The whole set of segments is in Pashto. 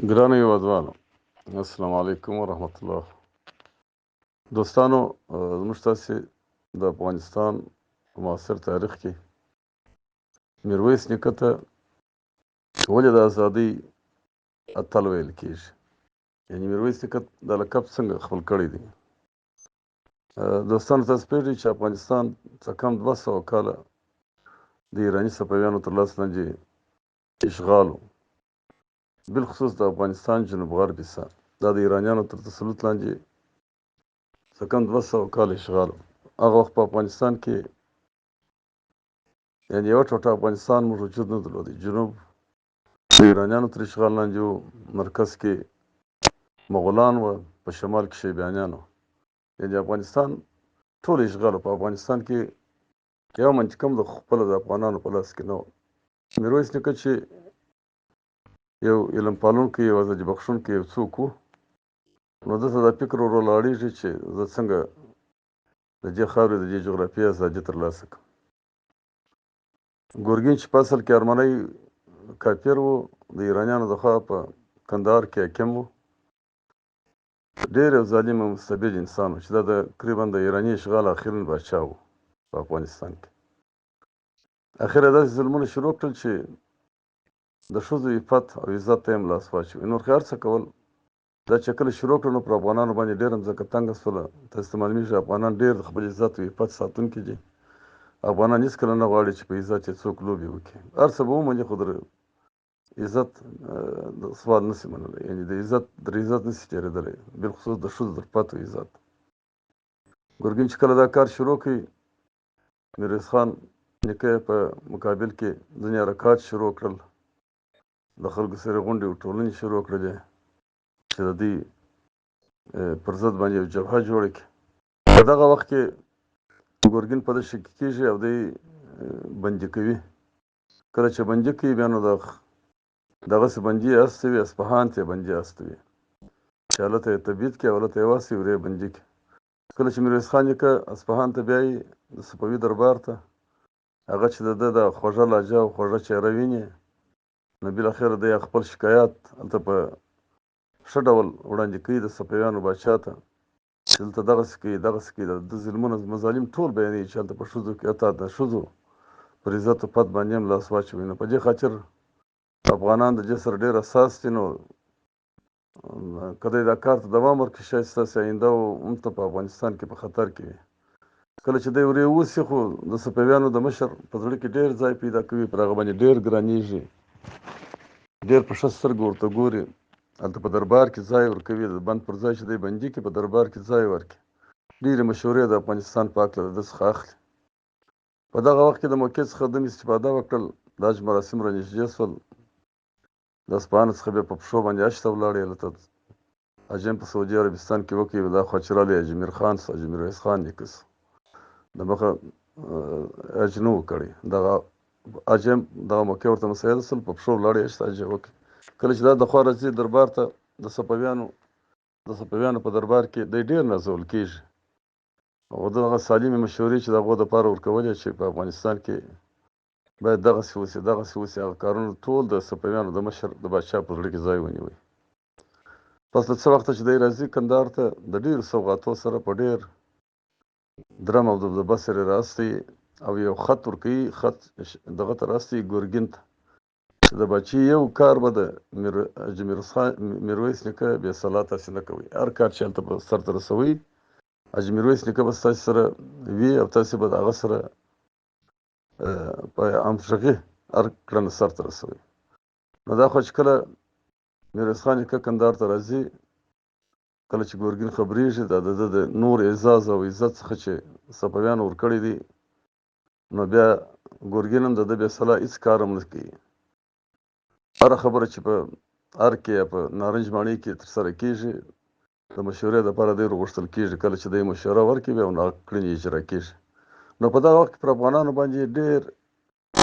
ګرانو هیوادوالو، السلام علیکم ورحمت الله. دوستانو، زموږ تاسې د افغانستان په معاصر تاریخ کې میرویس نیکه ته ولې د ازادۍ اتل ویل کیږي؟ یعنی میرویس نیکه دا لقب څنګه خپل کړی دی؟ دوستانو، تاسو پوهیږئ چې افغانستان څه کم 200 کاله د ایراني صفویانو تر لاس لاندې اشغال و، بالخصوص د افغانستان جنوب غرب حصه دا د ایرانیانو تر تسلط لاندې څه کم 200 کاله اشغال و. هغه وخت په افغانستان کې یعنی یوه ټوټه افغانستان موږ وجود نه درلود. جنوب د ایرانیانو تر اشغال لاندې و، مرکز کې مغولان و، په شمال کې شیبانیان و. یعنی افغانستان ټول اشغال و. په افغانستان کې یو منطقه هم د خپله د افغانانو په لاس کې نه و. میرویس نیکه چې یو علم پالونکی، یو ازادي بخښونکی یو څوک و، نو ده ته دا فکر ور ولاړېږي چې زه څنګه د دې خاورې، د دې جغرافیې ازادي ترلاسه کړم. ګورګین چې په اصل کې ارمنی کافر و، د ایرانیانو د خوا په کندهار کې حاکم و، ډېر یو ظالم او مستبد انسان و چې دا تقریبا د ایراني اشغال اخرین باچا و په افغانستان کې. اخر یې داسې ظلمونه شروع کړل چې د ښځو عفت او عزت ته یې هم لاس واچوي. نور خو هر څه کول. دا چې کله شروع کړل نو پر افغانانو باندې ډېره مځکه تنګه سوله. تاسو ته معلومېږي افغانان ډېر د خپل عزت او عفت ساتونکي دي. افغانان هېڅکله نه غواړي چې په عزت یې څوک لوبې وکړي. هر څه به ومني خو در عزت د سوال نه سي منلی، یعنی د عزت در عزت نه سي تېرېدلی، بالخصوص د ښځو در پت او عزت. ګرګین چې کله دا کار شروع کړي، میرویس خان نیکه یې په مقابل کې ځینې حرکات شروع کړل، د خلکو سره غونډې او ټولنې شروع کړلې چې د دوی پر ضد باندې یو جبهه جوړه کړي. په دغه وخت کې ګورګین په ده شکي کېږي او دی بندي کوي. کله چې بندي کوي بیا نو دغسې بندي یې استوي، اصفهان ته یې بندي استوي چې هلته یې تبعید کړي او هلته یې واستوي، ورې بندي کړي. کله چې میرویس خان نیکه اصفهان ته بیایي د صفوي دربار ته، هغه چې د ده د خوږه لهجه او خوږه چهره ویني، نو بالاخره دی خپل شکایات هلته په ښه ډول وړاندې کوي د صفویانو باچا ته چې دلته دغسې کوي، دغسې کوي. د ده ظلمونه مظالم ټول بیانوي چې هلته په ښځو کې حتی د ښځو پر عزت او پت باندې هم لاس واچوي. نو په دې خاطر افغانان د دې سره ډېر حساس دي. نو که دی دا کار ته دوام ورکړي، شاید ستاسې آینده هم ته په افغانستان کې په خطر کې وي. کله چې دی ورې اوسي خو د صفویانو د مشر په زړه کې ډېر ځای پیدا کوي، پر هغه باندې ډېر ګرانېږي، ډېر په ښه سترګه ورته ګوري، هلته په دربار کې ځای ورکوي. د بند پر ځای چې دی بندي کړي، په دربار کې ځای ورکړي. ډېرې مشورې د افغانستان په هکله د ده څخه اخلي. په دغه وخت کې د موقع څخه ده استفاده وکړل. د حج مراسم را نږدې شول، د اصفهان څخه بیا په پښو باندې حج ته ولاړې. هلته حج هم په سعودي عربستان کې وکړي. دا خوا چې راغلی حاجي میر خان سو، حاجي میرویس خان نیکه سو، د مخه حج نه و کړی. دغه حج هم دغه موقع ورته مساعده سول، په پښو ولاړې حج ته، حج یې وکړي. کله چې دا د خوا راځي دربار ته، د صفویانو په دربار کې دی ډېر نازول کېږي. او دغه سالمې مشورې چې د هغو دپاره ورکولې چې په افغانستان کې باید دغسې وسي، دغسې وسي، هغه کارونه ټول د صفویانو د مشر د باچا په زړه کې ځای ونیوی. پس له څه وخته چې دی راځي کندهار ته د ډېرو سوغاتو سره په ډېر درم او دبدبه سره راستي او یو خط ورکوي. خط دغه ته راستي ګورګین ته چې د باچي یو کار به د حاجي میرویس نیکه بې سلا تاسې نه کوئ. هر کار چې هلته به سرته رسوئ، حاجي میرویس نیکه به ستاسې سره وي او تاسې به د هغه سره په همغږي هر کړنه سرته رسوئ. نو دا خو چې کله میرویس خان نیکه کندهار ته راځي، کله چې ګورګین خبرېږي دا د ده د نور اعزاز او عزت څخه چې صفویانو ورکړی دی، نو بیا ګورګین هم د ده بې سلا هېڅ کار هم نه کوي. هره خبره چې په ارګ کې یا په نارنج ماڼۍ کې ترسره کېږي، د مشورې دپاره دی ورغوښتل کېږي. کله چې دی مشوره ورکړي، بیا نو هغه کړنې اجرا کېږي. نو په دغه وخت کې پر افغانانو باندې ډېر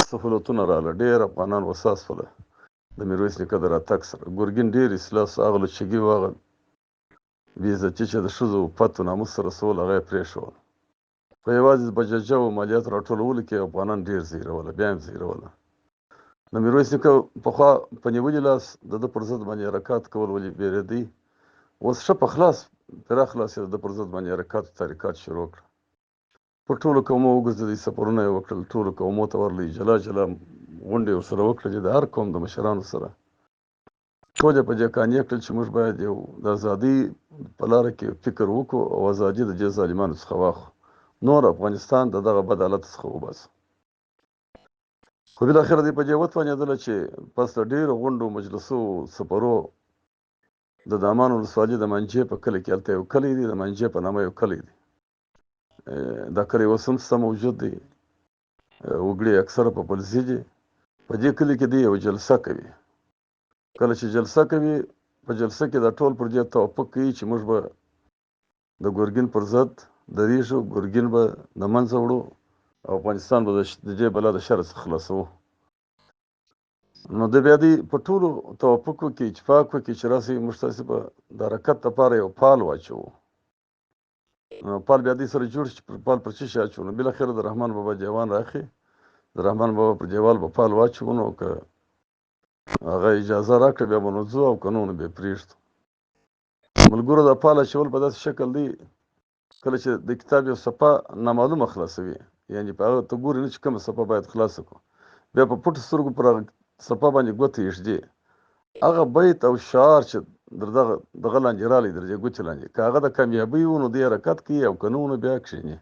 سهولتونه راغله، ډېر افغانان وسا سوله د میرویس نیکه د راتګ سره. ګورګین ډېر اصلاح سو، هغه لچګي و، هغه بې عزتي چې د ښځو پت او ناموس سره سول، هغه یې پرېښوله. خو یوازې بججه او مالیات راټولولو کې افغانان ډېر زهیروله، بیا هم زهیروله. نو میرویس نیکه پخوا په نیولي لاس د ده پر ضد باندې حرکات کول، ولې بېرېدی، اوس ښه په خلاص پراخ لاس یې د ده پر ضد باندې حرکات او تحریکات شروع کړه. پر ټولو قومو وګرځېدی، سفرونه یې وکړل، ټولو قومو ته ورغلی، جلا جلا غونډې یې ورسره وکړلې، د هر قوم د مشرانو سره. ټول یې په دې قانع کړل چې موږ باید یو د ازادۍ په لاره کې فکر وکړو او ازادي د دې ظالمانو څخه واخلو، نور افغانستان د دغه بد حالت څخه وباسو. خو بالاخره دوی په دې وتوانېدله چې پس له ډېرو غونډو، مجلسو، سفرو د دامان ولسوالي د منجې په کلي کې، هلته یو کلی دی، د منجې په نامه یو کلی دی، دا کلی اوس هم شته موجود دی، وګړي اکثره په پلزي دي. په دې کلي کې دی یو جلسه کوي. کله چې جلسه کوي، په جلسه کې دا ټول پر دې توافق کوي چې موږ به د ګورګین پر ضد درېږو، ګورګین به د منځه وړو او افغانستان به د دې بلا د شر څخه خلاصوو. نو د بیا دی په ټولو توافق وکړي، اتفاق وکړي چې راسئ موږ تاسې به د حرکت لپاره یو پال واچوو. نو پال بیا دی سره جوړ شي چې پال پر څه شي اچوو. نو بالاخره د رحمان بابا دیوان راخي، د رحمان بابا پر دیوال به پال واچوو، نو که هغه اجازه راکړه بیا به نو ځو او که نه نو بیا پرېږدو. ملګرو دا پال اچول په داسې شکل دی کله چې د کتاب یو صفحه نامعلومه خلاصوي، یعنې په هغه ته ګوري نه چې کومه صفحه باید خلاصه کړو، بیا په پټو سترګو پر هغه صفحه باندې ګوتې ایږدي، هغه بیت او شعار چې در دغه دغه لاندې رالی، در دې ګوتې لاندې، که هغه د کامیابۍ و نو دی حرکت کوي او که نه و نو بیا کښېني.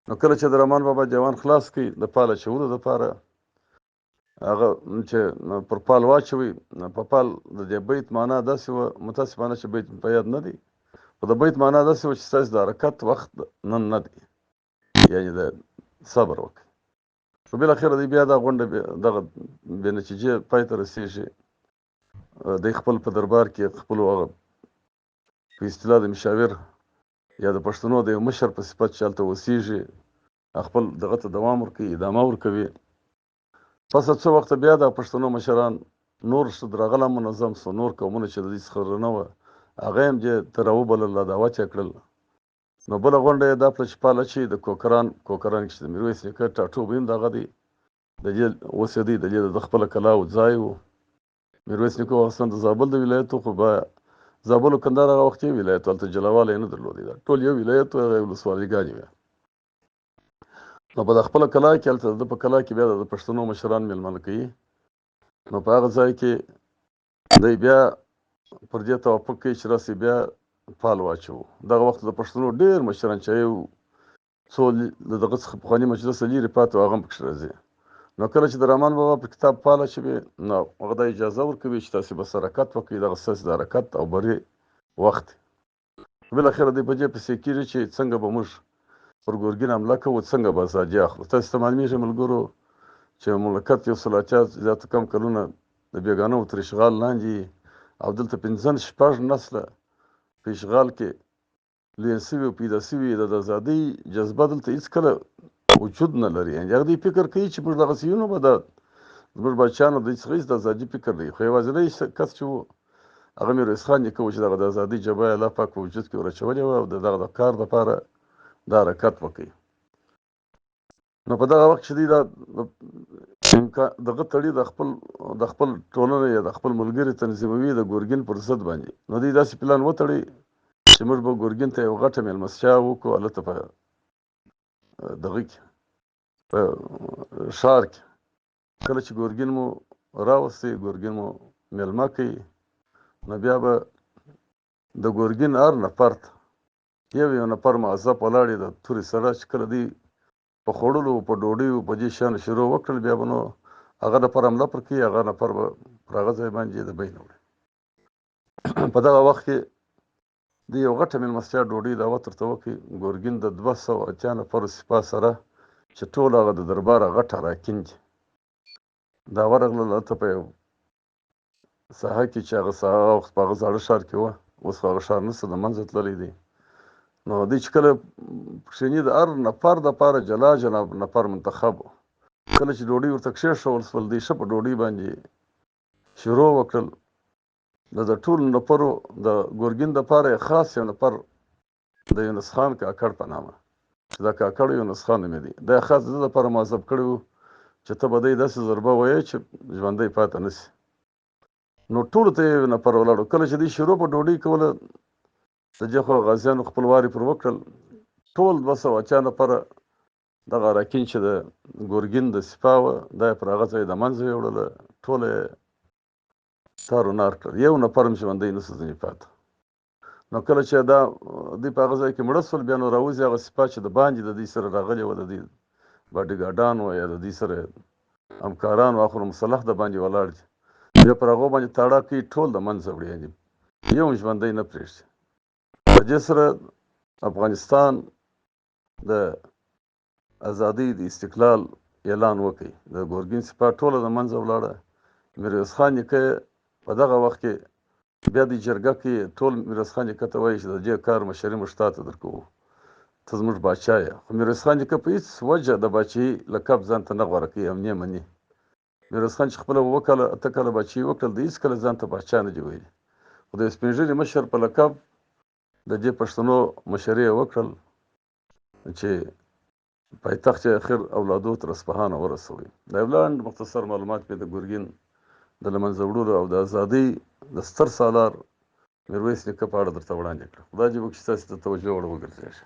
نو کله چې د رحمان بابا دیوان خلاص کړي د پال اچولو دپاره، هغه چې پر پال واچوي، په پال د دې بیت معنا داسې وه، متاسفانه چې بیت مې په یاد نه دی، خو د بیت معنا داسې وه چې ستاسې د حرکت وخت نن نه دی، یعنې د صبر وکړئ. خو بالاخره دی بیا دا غونډه دغه بې نتیجې پای ته رسېږي. دی خپل په دربار کې خپلو هغه په اصطلاح د مشاور یا د پښتنو د یو مشر په صفت چې هلته اوسېږي، خپل دغه ته دوام ورکوي، ادامه ورکوي. پس له څو وخته بیا د پښتنو مشران نور څه درغله منظم سو، نور قومونه چې د دوی څخه رنه وه هغه یې هم دې ته راوبلل، دعوت یې کړل. نو بله غونډه یې دا کړه چې پاله چې د کوکران، کوکران کې چې د میرویس نیکه ټاټوبی هم دغه دی، د دې اوسېدی، د دې د خپله کلا او ځای و. میرویس نیکه اصلا د زابل د ولایت و، خو به زابل او کندهار هغه وخت یو ولایت و، هلته جلاوالی یې نه درلودی، دا ټول یو ولایت و، هغه ولسوالي ګانې وې. نو په خپله کلا کې، هلته د ده په کلا کې بیا د پښتنو مشران مېلمانه کوي. نو په هغه ځای کې دی بیا پر دې توافق کوي چې راسئ بیا پال واچوو. دغه وخت د پښتنو ډېر مشران چې یو څو له دغه څخه پخواني مجلس لیرې پاتې وو، هغه هم پکښې راځي. نو کله چې د رحمان بابا پر کتاب پال اچوي، نو هغه دا اجازه ورکوي چې تاسې بس حرکت وکړئ، دغه ستاسې د حرکت او بري وخت دی. بالاخره دی په دې پسې کېږي چې څنګه به موږ پر ګورګین حمله کوو، څنګه به ازادي اخلو. تاسې ته معلومېږي ملګرو چې مملکت یو سل اتیا زیات کم کلونه د بېګانو تر اشغال لاندې او دلته پنځه شپږ نسله په اشغال کې لویان سوي او پیدا سوي، د ازادۍ جذبه دلته هیڅکله وجود نه لري. یعنې هغه دوی فکر کوي چې موږ دغسې یو نو به د زموږ بچیانو د هېڅ د ازادي فکر دی. خو یوازینی کس چې و هغه میرویس خان نیکه و چې دغه د ازادۍ جبهه یې الله پاک په وجود کې ور اچولې وه او د دغه د کار دپاره دا حرکت وکړي. نو په دغه وخت چې دوی دا دغه تړي د خپل ټولنه یا د خپل ملګري تنظیموي د ګورګین پر ضد باندې، نو دوی داسې پلان وتړي چې موږ به ګورګین ته یو غټه مېلمستیا وکړو هلته په دغه کې په ښار کې. کله چې ګورګین مو راوستی، ګورګین مو مېلمه کوي، نو بیا به د ګورګین هر نفر ته یو یو نفر معذب ولاړ د تورې سره، چې کله دوی په خوړلو په ډوډیو په دې شیانو شروع وکړل، بیا به نو هغه نفر حمله پر کوي، هغه نفر به پر هغه ځای باندې د بینه وړي. په دغه وخت کې د یو غټه مېلمستیا ډوډۍ دعوت ورته وکړي. ګورګین د 280 نفرو سپاه سره چې ټول هغه د درباره غټ اراکین دي، دا ورغلل هلته په یو ساحه کې چې هغه ساحه هغه وخت په هغه زاړه ښار کې وه، اوس خو هغه ښار نشته، د منځه تللی دی. نو دوی چې کله کښېني د هر نفر دپاره جلا جلا نفر منتخب و. کله چې ډوډۍ ورته کښېښول سول، دوی ښه په ډوډۍ باندې شروع وکړل. د ټولو نفرو د ګورګین دپاره یې خاص یو نفر د یونس خان کاکړ په نامه، چې دا کاکړ یونس خان نومېدی، دا یې خاص د ده دپاره معذب کړی و چې ته به دی داسې ضربه وایې چې ژوندی پاته نه سي. نو ټولو ته یې نفر ولاړو. کله چې دوی شروع په ډوډۍ کوله، د دې خو غازیانو خپل واري پر وکړل، ټول 280 نفره دغه اراکین چې د ګورګین د سپاه وه، دا یې پر هغه ځای د منځه یوړله، ټوله یې تار و نار کړل، یو نفر هم ژوندی نه سو ځینې پاته. نو کله چې دا دوی په هغه ځای کې مړه سول، بیا نو راوځي هغه سپاه چې د باندې د دوی سره راغلې وه، د دوی باډیګارډان وه یا د دوی سره همکاران وه، خو مسلح د باندې ولاړ دي، بیا پر هغو باندې تاړا کوي، ټول د منځه وړي، یعنې یو هم ژوندی نه پرېږدي. په دې سره افغانستان د ازادۍ د استقلال اعلان وکړي. د ګورګین سپاه ټوله د منځه ولاړه. میرویس خان نیکه په دغه وخت کې بیا د جرګه کې ټول میرویس خان نیکه ته وایي چې د دې کار مشري موږ تا ته درکوو، ته زموږ باچا یې. خو میرویس خان نیکه په هېڅ وجه د باچاهي لقب ځان ته نه غوره کوي او نه مني. میرویس خان چې خپله 7 کاله 8 کاله باچاهي وکړل، د هېڅکله ځان ته باچا نه دي ویلي، خو د سپین ږیري مشر په لقب د دې پښتنو مشري یې وکړل چې پایتخت یې اخر اولادو تر اصفهانه ورسوي. دا یو لنډ مختصر معلومات مې د ګورګین د له منځه وړلو او د ازادۍ د ستر سالار میرویس نیکه په اړه درته وړاندې کړه. خدای دې وکړي چې تاسې ته توجه وړ وګرځېږي.